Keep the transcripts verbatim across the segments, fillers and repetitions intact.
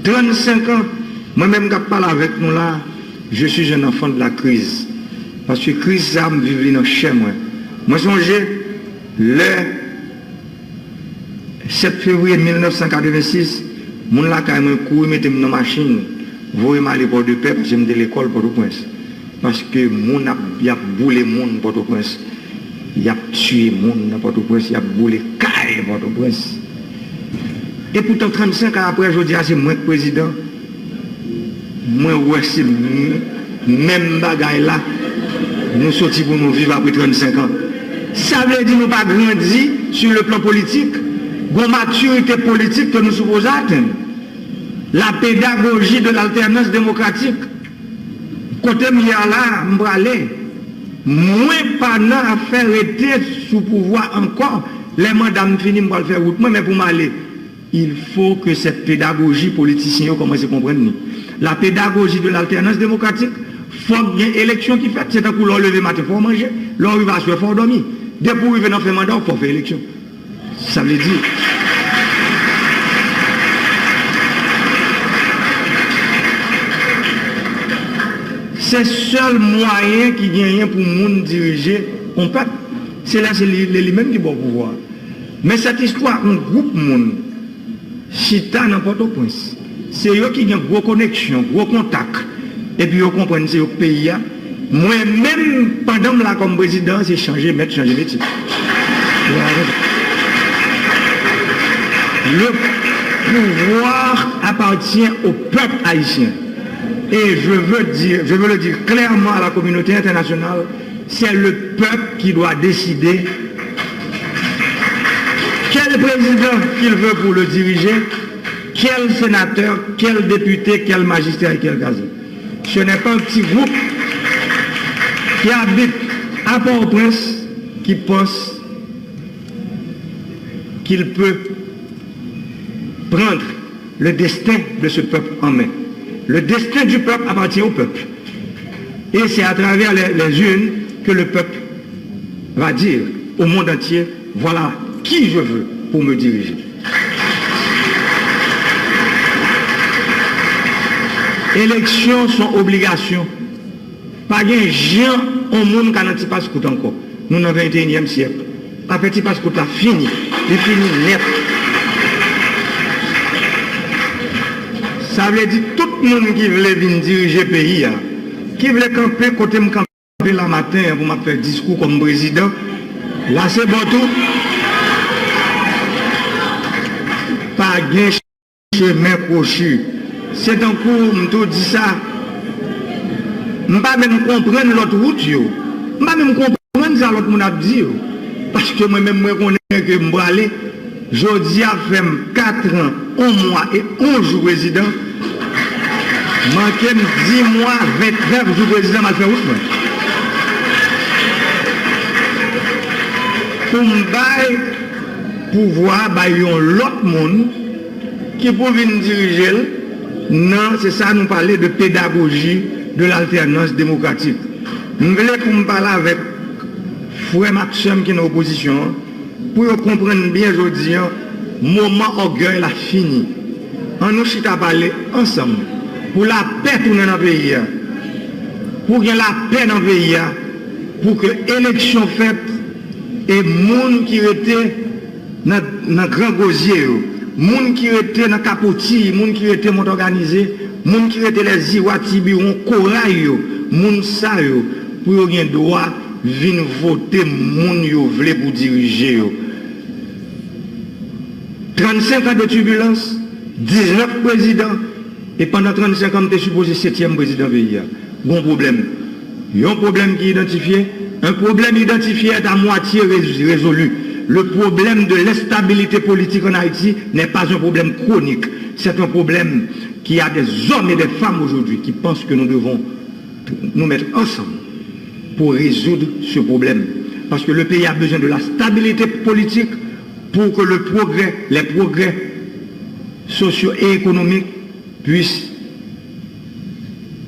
trannsenk an, mwen menm k ap pale avèk nou la, je suis un enfant de la crise. Paske kriz sa, m viv li nan chè mwen. Mwen sonje, lè sèt fevriye mil nèf san katrevensis, moun lakay mwen kouri mete m nan machin, voye m ale Pòdepè, paske m te lekòl Pòtoprens. Paske moun ap, y ap boule moun Pòtoprens. Y ap tiye moun nan Pòtoprens, y ap boule kay Pòtoprens. Epoutan, trannsenk an apre, jodi a, se mwen k prezidan. Mwen wè se m-, menm bagay la nou soti pou nou viv apre trannsenk an. Sa vle di nou pa grandi sur le plan politik. Gon matirite politik ke nou sipoze atenn. La pédagogie de l'alternance démocratique. Kote m ye a la, m prale. Mwen pa nan afè rete sou pouvwa ankò. Lè manda m fini, m pral fè wout mwen, men pou m ale, il faut que cette pédagogie politisyen yo kòmanse konprann li. La pédagogie de l'alternance démocratique, fòk gen eleksyon ki fèt. Se tankou lè w leve maten, fò w manje, lè w rive aswè, fò w dòmi. Depi w rive nan fen manda w, fò w fè eleksyon. Sa vle di, se sèl mwayen ki genyen pou moun dirije yon pèp, se lè se li, li, li menm ki ba w pouvwa a. Men sèt istwa, yon gwoup moun chita nan Pòtoprens, se yo ki gen gwo koneksyon, gwo kontak, epi yo konprann se yo k peyi a. Mwen menm, pandan m la kòm prezidan, se chanje mèt, chanje metye. Le pouvoir appartient au peuple haïtien. Et je veux dire, je veux le dire clairement à la communauté internationale, c'est le peuple qui doit décider quel président qu'il veut pour le diriger, quel sénateur, quel député, quel magistrat et quel gazette. Ce n'est pas un petit groupe qui habite à Port-au-Prince qui pense qu'il peut prendre le destin de ce peuple en main. Le destin du peuple appartient au peuple. Et c'est à travers les, les urnes que le peuple va dire au monde entier, voilà qui je veux pour me diriger. Eleksyon se yon obligasyon. Pa gen jan yon moun ka nan ti paskout ankò. Nou nan venteyinyèm syèk. Afè ti paskout la fini. Li fini nèt. Sa vle di tout moun ki vle vin dirije peyi a, ki vle kanpe kote m kanpe la maten an pou m ap fè diskou kòm prezidan, la se bon tou. Pa gen chemen kwochi. Se tankou m tou di sa, m pa menm konprann lòt wout yo. M pa menm konprann sa lòt moun ap di yo. Paske mwen menm, mwen konnen ke m prale. Jodi a fè m kat an, yon mwa e onz jou prezidan. Manke m dis mwa, vennèf jou prezidan, m al fè wout mwen. Pou m bay pouvwa a bay yon lòt moun ki pou vin dirije l nan, se sa nou pale de pédagogie de l'alternance démocratique. M vle pou m pale avèk frè m ak sè m ki nan opozisyon an, pou yo konprann byen jodi an, moman ògèy la fini. An nou chita pale ansanm pou lapè tounen nan peyi a, pou gen lapè nan peyi a, pou ke eleksyon fèt e moun ki rete nan, nan Gran Gozye yo, moun ki rete nan Kapoti, moun ki rete Mont Òganize, moun ki rete Lèziwa, Tibiwon, Koray yo, moun sa yo, pou yo gen dwa vin vote moun yo vle pou dirije yo. Trannsenk an de tibilans, diznèf prezidan, e pandan trannsenk an, m te sipoze setyèm prezidan peyi a. Gon pwoblèm. Yon pwoblèm ki idantifye, un problème identifié est à moitié rés-, résolu. Le problème de l'instabilité politique en Haïti n'est pas un problème chronique. C'est un problème qui a des hommes et des femmes aujourd'hui qui pensent que nous devons nous mettre ensemble pour résoudre ce problème. Parce que le pays a besoin de la stabilité politique pour que le progrès, les progrès socio-économiques puissent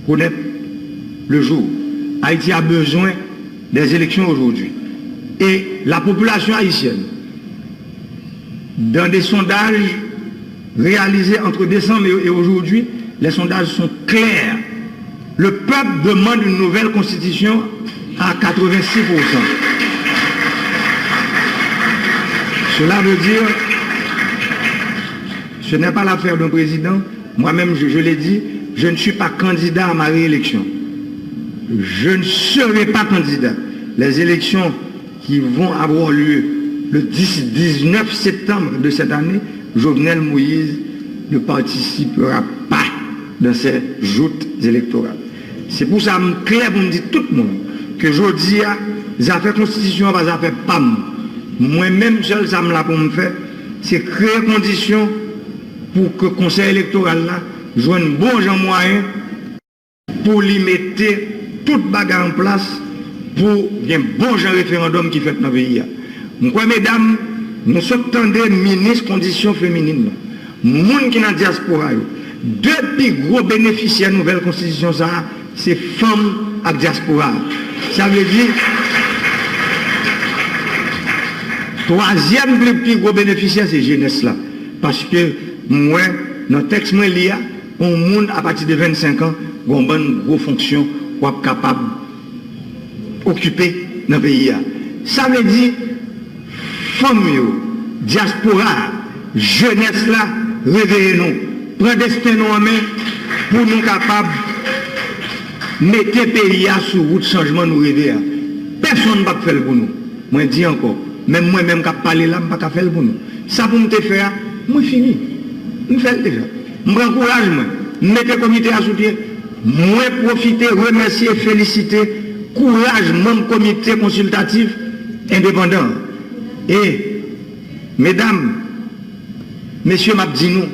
connaître le jour. Haïti a besoin des élections aujourd'hui. Et la population haïtienne, dans des sondages réalisé entre décembre et, et aujourd'hui, les sondages sont clairs. Le peuple demande une nouvelle constitution à quatre-vingt-six pour cent. Cela veut dire, ce n'est pas l'affaire d'un président. Moi-même, je, je l'ai dit, je ne suis pas candidat à ma réélection. Je ne serai pas candidat. Les élections qui vont avoir lieu le dix, dix-neuf septembre de cette année, Jovenel Moïse ne participera pas dans ces joutes électorales. Se pou sa m klè pou m di tout moun ke jodi a, zafè konstitisyon an pa zafè pa m. Mwen menm sèl sa m la pou m fè, se kreye kondisyon pou ke konsèy elektoral la jwenn bon jan mwayen pou li mete tout bagay an plas pou gen bon jan referandòm ki fèt nan peyi a. M kwè, medam, nou sot tande minis kondisyon feminin nan. Moun ki nan dyaspora yo, de pi gwo benefisyè nouvèl konstitisyon sa a, se fanm ak dyaspora. Sa vle di, twazyèm pli, pi gwo benefisyè se jenès la. Paske m wè nan tèks mwen li a, yon moun apati de vennsenk an gen yon bann gwo fonksyon w ap kapab okipe nan peyi a. Sa vle di, fanm yo, dyaspora a, jenès la, reveye nou. Pran desten nou an men pou nou kapab mete peyi a sou wout chanjman nou reve a. Pèsonn p ap fè l pou nou. Mwen di ankò, menm mwen menm k ap pale la, m pa ka fè l pou nou. Sa pou m te fè a, mwen fini. M fè l deja. M pran kouraj mwen. M mete komite a sou pye. Mwen pwofite remèsye, felisite kouraj manm komite konsiltatif endepandan an. E, medam, mesye, m ap di nou,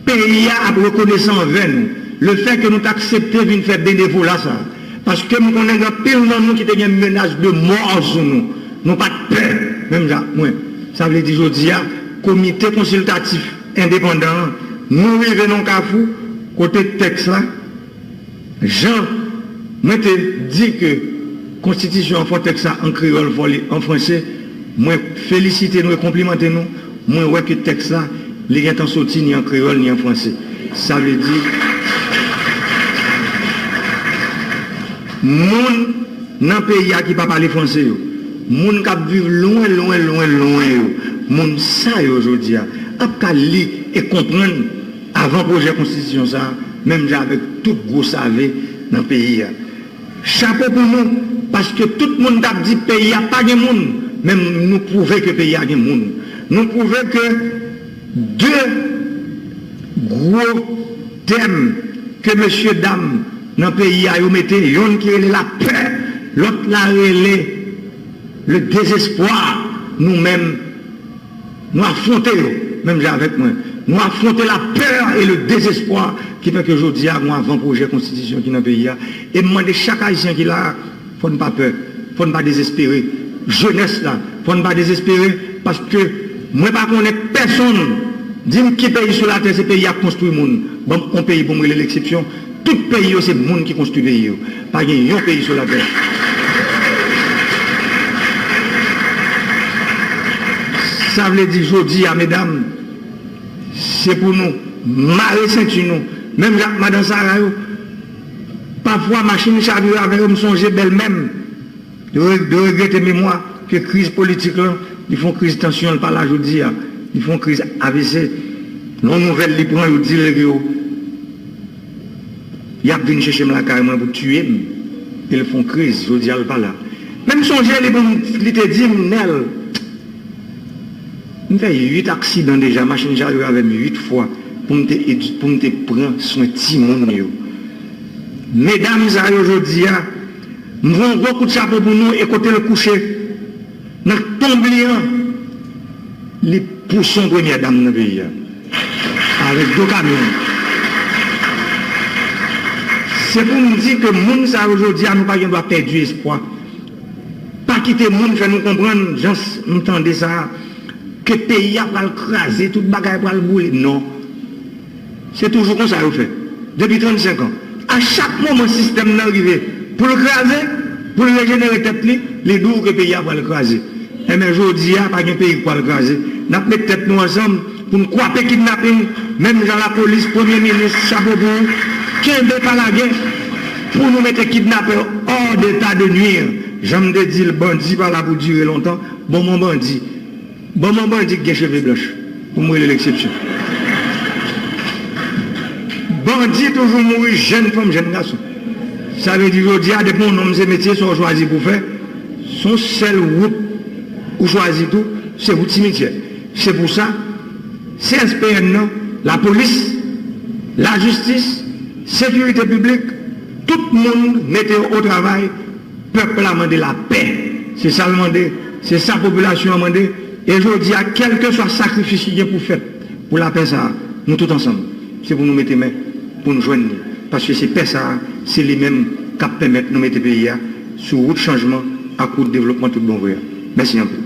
peyi a ap rekonesan anvè nou, lefètke nou t aksepte vin fè benevola sa a. Paske m konnen gen anpil nan nou ki te gen menas de mò sou nou. Nou pa t pè, menm jan ak mwen. Sa vle di jodi a, komite konsiltatif endepandan an, nou rive nan yon kafou kote tèks la, jan mwen te di ke konstitisyon an fò tèks la an kreyòl, fò li an franse, mwen felisite nou e konplimante nou. Mwen wè ke tèks la, li gentan soti ni an kreyòl ni an franse. Sa vle di, moun nan peyi a ki pa pale franse yo, moun k ap viv lwen, lwen, lwen, lwen yo, moun sa yo jodi a ap ka li e konprann avan pwojè konstitisyon sa a, menm jan avèk tout gwo save nan peyi a. Chapo pou nou, paske tout moun t ap di peyi a pa gen moun, men nou pwouve ke peyi a gen moun. Nou pwouve ke de gwo tèm ke mesye dam nan peyi a yo mete, yonn ki rele lapè, lòt la rele le dezespwa, nou menm, nou afwonte yo, menm jan avèk mwen. Nou afwonte lapè e le dezespwa ki fè ke jodi a, nou avan pwojè konstitisyon ki nan peyi a. E m mande chak Ayisyen ki la a, fò n pa pè, fò n pa dezespere. Jenès la, fò n pa dezespere, paske mwen pa konnen pèsonn, di m ki peyi sou latè se peyi ap konstwi moun. Ban m yon peyi pou m rele leksepsyon. Tout peyi yo se moun ki konstwi peyi yo. Pa gen yon peyi sou latè. Sa vle di jodi a, medam, se pou nou mare senti nou. Menm jan ak madan Sara yo, pafwa machin chavire avè yo, m sonje bèlmè m. De re-, de regrete memwa ke kriz politik lan, li fè yon kriz tansyon, li pa la jodi a. Li fè yon kriz A V C. Yon nouvèl li pran, yo di l yo, y ap vin chèche m lakay mwen pou tiye m. E l fè yon kriz, jodi a l pa la. Men m sonje li pou m, li te di m, Nèl, m fè uit aksidan deja, machin chavire avè m uit fwa pou m te edi-, pou m te pran swen timoun yo. Medam sa yo jodi a, m voye yon gwo kout chapo pou nou e kote l kouche, nan tonb li an, li pouse yon premyè dam nan peyi a. Avèk do kamyon. Se pou m di ke moun sa yo jodi a, nou pa gen dwa pèdi espwa. Pa kite moun fè nou konprann, jan s-, m tande sa a, ke peyi a pral kraze, tout bagay pral boule. Non. Se toujou konsa yo fè. Depi trannsenk an. A chak moman sistèm nan rive pou l kraze, pou l rejenere tèt li, li di w ke peyi a pral kraze. Enben, jodi a, pa gen peyi k pral kraze. N ap met tèt nou ansanm, Pou n kwape kidnaping, menm jan lapolis, premye minis, chapo pou ou, kenbe pa lage, pou nou mete kidnapè hors d'état de nuire. Jan m te di l, bandi pa la pou dire lontan. Ban m yon bandi. Ban m yon bandi ki gen cheve blanch, pou m rele l eksepsyon. Bandi toujou mouri jèn fanm, jèn gason. Sa vle di, jodi a, depi yon nonm se metye sa w chwazi pou fè, se yon sèl wout ou chwazi tou, se wout simityè. Se pou sa, C S P N nan, lapolis, lajistis, sekirite piblik, tout moun mete yo o travay. Pèp la mande lapè. Se sa l mande, se sa popilasyon an mande. E jodi a, kèlkeswa sakrifis ki gen pou fèt pou lapè sa a, nou tout ansanm, se pou nou mete men, pou n jwenn li. Paske se pè sa a, se li menm k ap pèmèt nou mete peyi a sou wout chanjman ak wout devlopman tout bon vre a. Mèsi anpil.